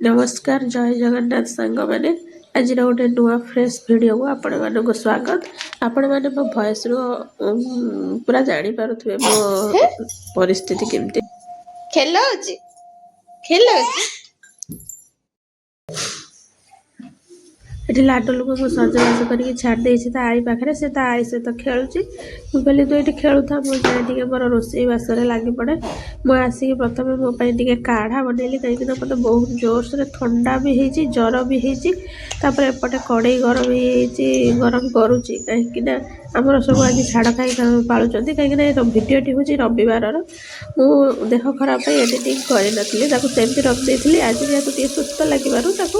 ନମସ୍କାର, ଜୟ ଜଗନ୍ନାଥ ସାଙ୍ଗମାନେ। ଆଜିର ଗୋଟେ ନୂଆ ଫ୍ରେଶ୍ ଭିଡ଼ିଓକୁ ଆପଣମାନଙ୍କୁ ସ୍ୱାଗତ। ଆପଣମାନେ ମୋ ଭଏସ୍ରୁ ପୁରା ଜାଣିପାରୁଥିବେ ମୋ ପରିସ୍ଥିତି କେମିତି। ଖେଲ ହଉଛି, ଖେଲ ହଉଛି। ଏଠି ଲାଡୁଲୁକୁ ମୁଁ ସଜବାଜ କରିକି ଛାଡ଼ି ଦେଇଛି ତା ଆଈ ପାଖରେ। ସେ ତା ଆଈ ସହିତ ଖେଳୁଛି। ମୁଁ କହିଲି, ତୁ ଏଇଠି ଖେଳୁଥା, ମୁଁ ଯାଏ ଟିକେ ମୋର ରୋଷେଇ ବାସରେ ଲାଗିପଡ଼େ। ମୁଁ ଆସିକି ପ୍ରଥମେ ମୋ ପାଇଁ ଟିକେ କାଢ଼ା ବନେଇଲି, କାହିଁକିନା ମୋତେ ବହୁତ ଜୋରସୋରେ ଥଣ୍ଡା ବି ହେଇଛି, ଜ୍ୱର ବି ହେଇଛି। ତାପରେ ଏପଟେ କଡ଼େଇ ଗରମ ହେଇଯାଇଛି, ଗରମ କରୁଛି, କାହିଁକିନା ଆମର ସବୁ ଆଜି ଛାଡ଼ ଖାଇ ପାଳୁଛନ୍ତି। କାହିଁକିନା ଏ ଭିଡ଼ିଓଟି ହେଉଛି ରବିବାରର। ମୁଁ ଦେହ ଖରାପ ପାଇଁ ଏଡ଼ିଟିଂ କରିନଥିଲି, ତାକୁ ସେମିତି ରଖିଦେଇଥିଲି। ଆଜି ଯେହେତୁ ଟିକେ ସୁସ୍ଥ ଲାଗିବାରୁ ତାକୁ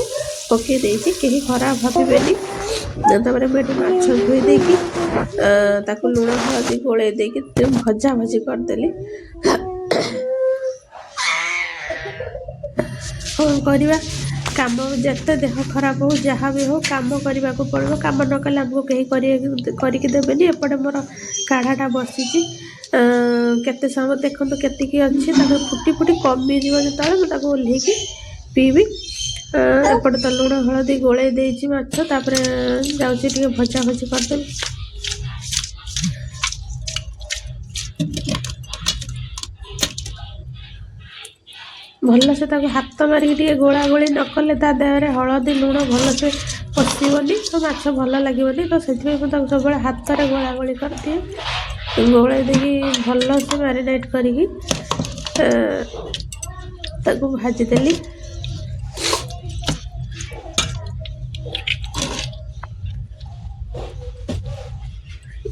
ପକାଇ ଦେଇଛି, କେହି ଖରାପ ଭାବିବେନି। ତାପରେ ମୁଁ ଏଠି ମାଛ ଧୋଇ ଦେଇକି ତାକୁ ଲୁଣ ହଳଦୀ ଗୋଳେଇ ଦେଇକି ଭଜା ଭଜି କରିଦେଲି। କ'ଣ କରିବା, କାମ ଯେତେ ଦେହ ଖରାପ ହଉ, ଯାହା ବି ହଉ, କାମ କରିବାକୁ ପଡ଼ିବ। କାମ ନ କଲେ ଆମକୁ କେହି କରିକି ଦେବେନି। ଏପଟେ ମୋର କାଢ଼ାଟା ବସିଛି କେତେ ସମୟ, ଦେଖନ୍ତୁ କେତିକି ଅଛି। ତାକୁ ଫୁଟି ଫୁଟି କମିଯିବ ଯେତେବେଳେ, ମୁଁ ତାକୁ ଓହ୍ଲେଇକି ପିଇବି। ଏପଟେ ତ ଲୁଣ ହଳଦୀ ଗୋଳେଇ ଦେଇଛି ମାଛ। ତାପରେ ଯାଉଛି ଟିକେ ଭଜା ଭଜି କରିଦେବି। ଭଲସେ ତାକୁ ହାତ ମାରିକି ଟିକେ ଗୋଳା ଗୋଳି ନ କଲେ ତା ଦେହରେ ହଳଦୀ ଲୁଣ ଭଲସେ ପଶିବନି ତ ମାଛ ଭଲ ଲାଗିବନି। ତ ସେଥିପାଇଁ ମୁଁ ତାକୁ ସବୁବେଳେ ହାତରେ ଗୋଳା ଗୋଳି କରିଦିଏ। ଗୋଳେଇ ଦେଇକି ଭଲସେ ମ୍ୟାରିନେଟ୍ କରିକି ତାକୁ ଭାଜିଦେଲି।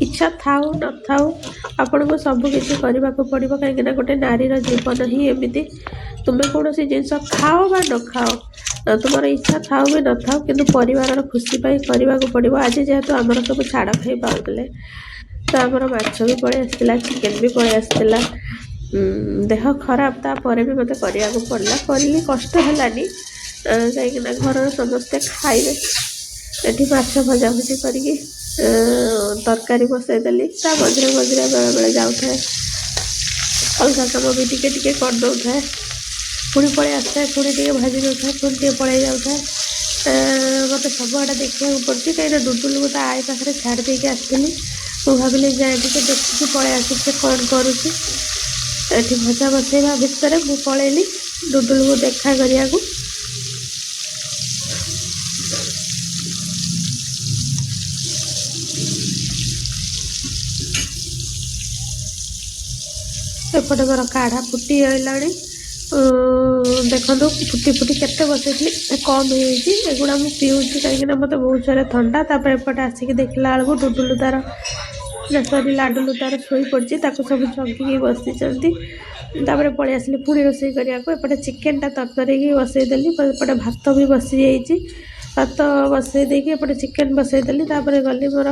ଇଚ୍ଛା ଥାଉ ନଥାଉ, ଆପଣଙ୍କୁ ସବୁ କିଛି କରିବାକୁ ପଡ଼ିବ, କାହିଁକିନା ଗୋଟେ ନାରୀର ଜୀବନ ହିଁ ଏମିତି। ତୁମେ କୌଣସି ଜିନିଷ ଖାଅ ବା ନ ଖାଅ, ତୁମର ଇଚ୍ଛା ଥାଉ ବି ନଥାଉ, କିନ୍ତୁ ପରିବାରର ଖୁସି ପାଇଁ କରିବାକୁ ପଡ଼ିବ। ଆଜି ଯେହେତୁ ଆମର ସବୁ ଛାଡ଼ ଖାଇ ପାଉଥିଲେ, ତ ଆମର ମାଛ ବି ପଳେଇ ଆସିଥିଲା, ଚିକେନ୍ ବି ପଳେଇ ଆସିଥିଲା। ଦେହ ଖରାପ, ତାପରେ ବି ମୋତେ କରିବାକୁ ପଡ଼ିଲା। କରିଲି, କଷ୍ଟ ହେଲାନି, କାହିଁକିନା ଘରର ସମସ୍ତେ ଖାଇବେ। ଏଠି ମାଛ ଭଜାଭୁଜି କରିକି ତରକାରୀ ବସେଇଦେଲି। ତା ମଝିରେ ମଝିରେ ବେଳେବେଳେ ଯାଉଥାଏ, ଅଲଗା କାମ ବି ଟିକେ ଟିକେ କରିଦେଉଥାଏ। ପୁଣି ପଳେଇ ଆସିଥାଏ, ପୁଣି ଟିକେ ଭାଜି ଦେଉଥାଏ, ପୁଣି ଟିକେ ପଳେଇ ଯାଉଥାଏ। ମୋତେ ସବୁଆଡ଼େ ଦେଖିବାକୁ ପଡ଼ୁଛି, କାହିଁକିନା ଡୁଡୁଲୁକୁ ତା ଆଈ ପାଖରେ ଛାଡ଼ି ଦେଇକି ଆସିଥିଲି। ମୁଁ ଭାବିଲି ଯାଏ ଟିକେ ଦେଖିକି ପଳେଇ ଆସିବି ସେ କ'ଣ କରୁଛି। ଏଠି ଭଜା ବସେଇବା ଭିତରେ ମୁଁ ପଳେଇଲି ଡୁଡୁଲୁକୁ ଦେଖା କରିବାକୁ। ଏପଟେ ମୋର କାଢ଼ା ଫୁଟି ରହିଲାଣି। ଦେଖନ୍ତୁ, ଫୁଟି ଫୁଟି କେତେ ବସେଇଥିଲି, କମ୍ ହେଇଯାଇଛି। ଏଗୁଡ଼ା ମୁଁ ପିଉଛି, କାହିଁକିନା ମୋତେ ବହୁତ ଜୋରେ ଥଣ୍ଡା। ତାପରେ ଏପଟେ ଆସିକି ଦେଖିଲା ବେଳକୁ ଡୁଡୁଲୁ ତାର, ସରି, ଲାଡୁଲୁ ତାର ଶୋଇପଡ଼ିଛି, ତାକୁ ସବୁ ଜଗିକି ବସିଛନ୍ତି। ତାପରେ ପଳେଇ ଆସିଲି ପୁଣି ରୋଷେଇ କରିବାକୁ। ଏପଟେ ଚିକେନଟା ତରତରେଇକି ବସେଇଦେଲି। ଏପଟେ ଭାତ ବି ବସିଯାଇଛି। ଭାତ ବସେଇ ଦେଇକି ଏପଟେ ଚିକେନ ବସେଇଦେଲି। ତାପରେ ଗଲି ମୋର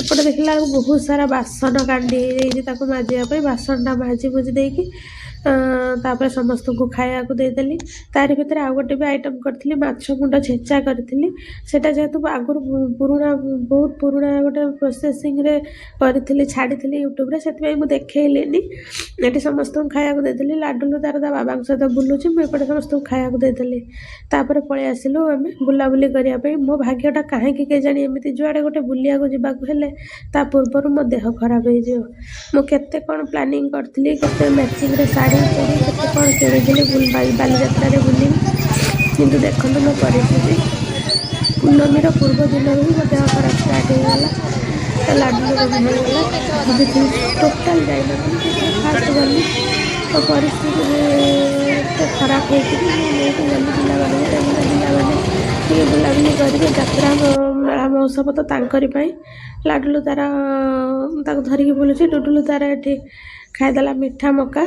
ଏପଟେ ଦେଖିଲା ବେଳକୁ ବହୁତ ସାରା ବାସନ କାଣ୍ଡି ହେଇଯାଇଛି, ତାକୁ ମାଜିବା ପାଇଁ। ବାସନଟା ମାଜି ମୁଜି ଦେଇକି ତାପରେ ସମସ୍ତଙ୍କୁ ଖାଇବାକୁ ଦେଇଦେଲି। ତାରି ଭିତରେ ଆଉ ଗୋଟେ ବି ଆଇଟମ୍ କରିଥିଲି, ମାଛ ମୁଣ୍ଡ ଛେଚା କରିଥିଲି। ସେଇଟା ଯେହେତୁ ଆଗରୁ ପୁରୁଣା, ବହୁତ ପୁରୁଣା ଗୋଟେ ପ୍ରୋସେସିଂରେ କରିଥିଲି, ଛାଡ଼ିଥିଲି ୟୁଟ୍ୟୁବରେ, ସେଥିପାଇଁ ମୁଁ ଦେଖେଇଲିନି। ଏଠି ସମସ୍ତଙ୍କୁ ଖାଇବାକୁ ଦେଇଦେଲି। ଲାଡୁଲୁ ତାର ତା ବାବାଙ୍କ ସହିତ ବୁଲୁଛି, ମୁଁ ଏପଟେ ସମସ୍ତଙ୍କୁ ଖାଇବାକୁ ଦେଇଦେଲି। ତାପରେ ପଳେଇ ଆସିଲୁ ଆମେ ବୁଲାବୁଲି କରିବା ପାଇଁ। ମୋ ଭାଗ୍ୟଟା କାହିଁକି କେଜାଣି ଏମିତି, ଯୁଆଡ଼େ ଗୋଟେ ବୁଲିବାକୁ ଯିବାକୁ ହେଲେ ତା ପୂର୍ବରୁ ମୋ ଦେହ ଖରାପ ହେଇଯିବ। ମୁଁ କେତେ କ'ଣ ପ୍ଲାନିଂ କରିଥିଲି, କେତେ ମ୍ୟାଚିଂରେ ଶାଢ଼ୀ ଚୁଡ଼ି କେତେ କ'ଣ କିଣିଥିଲି, ବାଲିଯାତ୍ରାରେ ବୁଲିବି, କିନ୍ତୁ ଦେଖନ୍ତୁ ମୋ ପରିସ୍ଥିତି। ପୂର୍ଣ୍ଣମୀର ପୂର୍ବ ଦିନରୁ ହିଁ ମୋ ଦେହ ଖରାପ ଷ୍ଟାର୍ଟ ହେଇଗଲା, ଲାଡୁଲୁର ବି ହେଇଗଲା। ଭାବିଥିଲି ଟୋଟାଲ୍ ଯାଇନଥିଲି, କିନ୍ତୁ ଫାଷ୍ଟ ଗଲି, ତ ପରିସ୍ଥିତି ଏତେ ଖରାପ ହେଇକିରି ମୁଁ ନେଇକି ଗଲି ପିଲାମାନଙ୍କୁ, କାହିଁକିନା ପିଲାମାନେ ଟିକେ ବୁଲାବୁଲି କରିବେ। ଯାତ୍ରା ମେଳା ମହୋତ୍ସବ ତ ତାଙ୍କରି ପାଇଁ। ଲାଡୁଲୁ ତାର ତାକୁ ଧରିକି ବୁଲୁଛି। ଡୁଡୁଲୁ ତାର ଏଠି ଖାଇଦେଲା ମିଠା ମକା।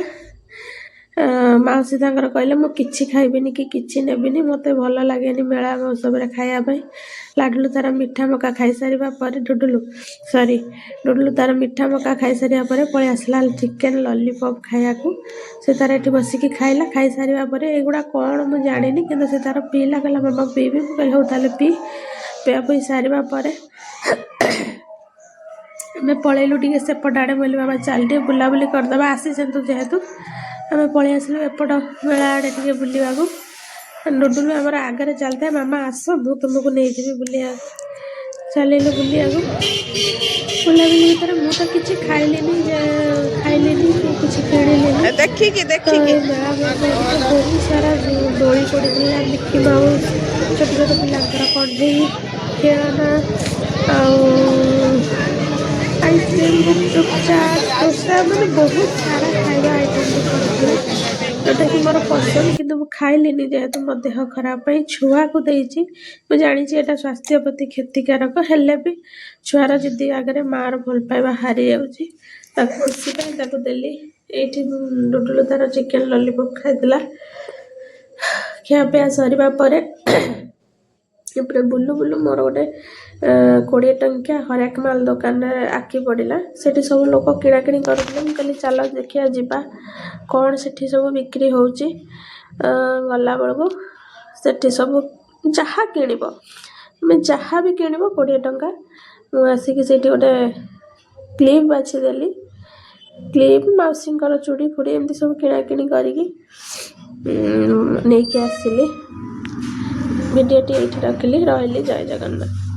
ମାଉସୀ ତାଙ୍କର କହିଲେ, ମୁଁ କିଛି ଖାଇବିନି କି କିଛି ନେବିନି, ମୋତେ ଭଲ ଲାଗେନି ମେଳା ମହୋତ୍ସବରେ ଖାଇବା ପାଇଁ। ଲାଡୁଲୁ ତାର ମିଠା ମକା ଖାଇସାରିବା ପରେ, ଡୁଡୁଲୁ, ସରି, ଡୁଡୁଲୁ ତାର ମିଠା ମକା ଖାଇସାରିବା ପରେ ପଳେଇ ଆସିଲା ଚିକେନ୍ ଲଲିପପ୍ ଖାଇବାକୁ। ସେ ତାର ଏଠି ବସିକି ଖାଇଲା। ଖାଇସାରିବା ପରେ ଏଗୁଡ଼ା କ'ଣ ମୁଁ ଜାଣିନି, କିନ୍ତୁ ସେ ତାର ପିଇଲା। କହିଲା, ମାମା ପିଇବି। ମୁଁ କହିଲି, ହଉ ତାହେଲେ ପିଇ। ପିଆ ପିଇ ସାରିବା ପରେ ଆମେ ପଳେଇଲୁ ଟିକେ ସେପଟ ଆଡ଼େ। କହିଲି, ବାବା ଚାଲ ଟିକେ ବୁଲାବୁଲି କରିଦେବା, ଆସିଛନ୍ତି ଯେହେତୁ। ଆମେ ପଳେଇ ଆସିଲୁ ଏପଟ ମେଳା ଆଡ଼େ ଟିକେ ବୁଲିବାକୁ। ଡୁଡୁଲୁ ଆମର ଆଗରେ ଚାଲିଥାଏ, ମାମା ଆସ, ମୁଁ ତୁମକୁ ନେଇଯିବି ବୁଲିବାକୁ। ଚାଲିଲୁ ବୁଲିବାକୁ। ବୁଲାବୁଲି ଭିତରେ ମୁଁ ତ କିଛି ଖାଇଲିନି ଯେ, ଖାଇଲିନି କି କିଛି କିଣିଲିନି। ଦେଖିକି। ତ ଦେଖିକି। ଏ ମେଳା ଭିତରେ ବହୁତ ସାରା ଦୋଳି ପଡ଼ିଥିଲା, ମିକି ମାଉସ୍, ଛୋଟ ଛୋଟ ପିଲାଙ୍କର କଣ୍ଢେଇ, ଖେଳନା ଆଉ ଆଇସ୍କ୍ରିମ୍, ଗୁପଚୁପ୍, ଚାଟ୍, ଦୋସା, ମାନେ ବହୁତ ସାରା ଖାଇବା ଆଇଟମ୍ ବି ପଡ଼ିଥିଲା, ଯେଉଁଟାକି ମୋର ପସନ୍ଦ। କିନ୍ତୁ ମୁଁ ଖାଇଲିନି, ଯେହେତୁ ମୋ ଦେହ ଖରାପ ପାଇଁ ଛୁଆକୁ ଦେଇଛି। ମୁଁ ଜାଣିଛି ଏଇଟା ସ୍ୱାସ୍ଥ୍ୟ ପ୍ରତି କ୍ଷତିକାରକ, ହେଲେ ବି ଛୁଆର ଜିଦି ଆଗରେ ମାଆର ଭଲ ପାଇବା ହାରିଯାଉଛି। ତାକୁ ଖୁସି ପାଇଁ ତାକୁ ଦେଲି। ଏଇଠି ଡୁଡୁଲୁ ତାର ଚିକେନ୍ ଲଲିପପ୍ ଖାଇଥିଲା। ଖିଆପିଆ ସରିବା ପରେ ଏପଟେ ବୁଲୁ ବୁଲୁ ମୋର ଗୋଟେ 20 ଟଙ୍କିଆ ହରେକ ମାଲ ଦୋକାନରେ ଆଖି ପଡ଼ିଲା। ସେଠି ସବୁ ଲୋକ କିଣାକିଣି କରୁଥିଲେ। ମୁଁ କହିଲି, ଚାଲ ଦେଖିବା ଯିବା, କ'ଣ ସେଠି ସବୁ ବିକ୍ରି ହେଉଛି। ଗଲାବେଳକୁ ସେଠି ସବୁ ଯାହା କିଣିବ, ତୁମେ ଯାହା ବି କିଣିବ, 20 ଟଙ୍କା। ମୁଁ ଆସିକି ସେଇଠି ଗୋଟେ କ୍ଲିପ୍ ବାଛିଦେଲି। କ୍ଲିପ୍, ମାଉସୀଙ୍କର ଚୁଡ଼ି ଫୁଡ଼ି, ଏମିତି ସବୁ କିଣାକିଣି କରିକି ନେଇକି ଆସିଲି। ଭିଡ଼ିଓଟି ଏଇଠି ରଖିଲି, ରହିଲି। ଜୟ ଜଗନ୍ନାଥ।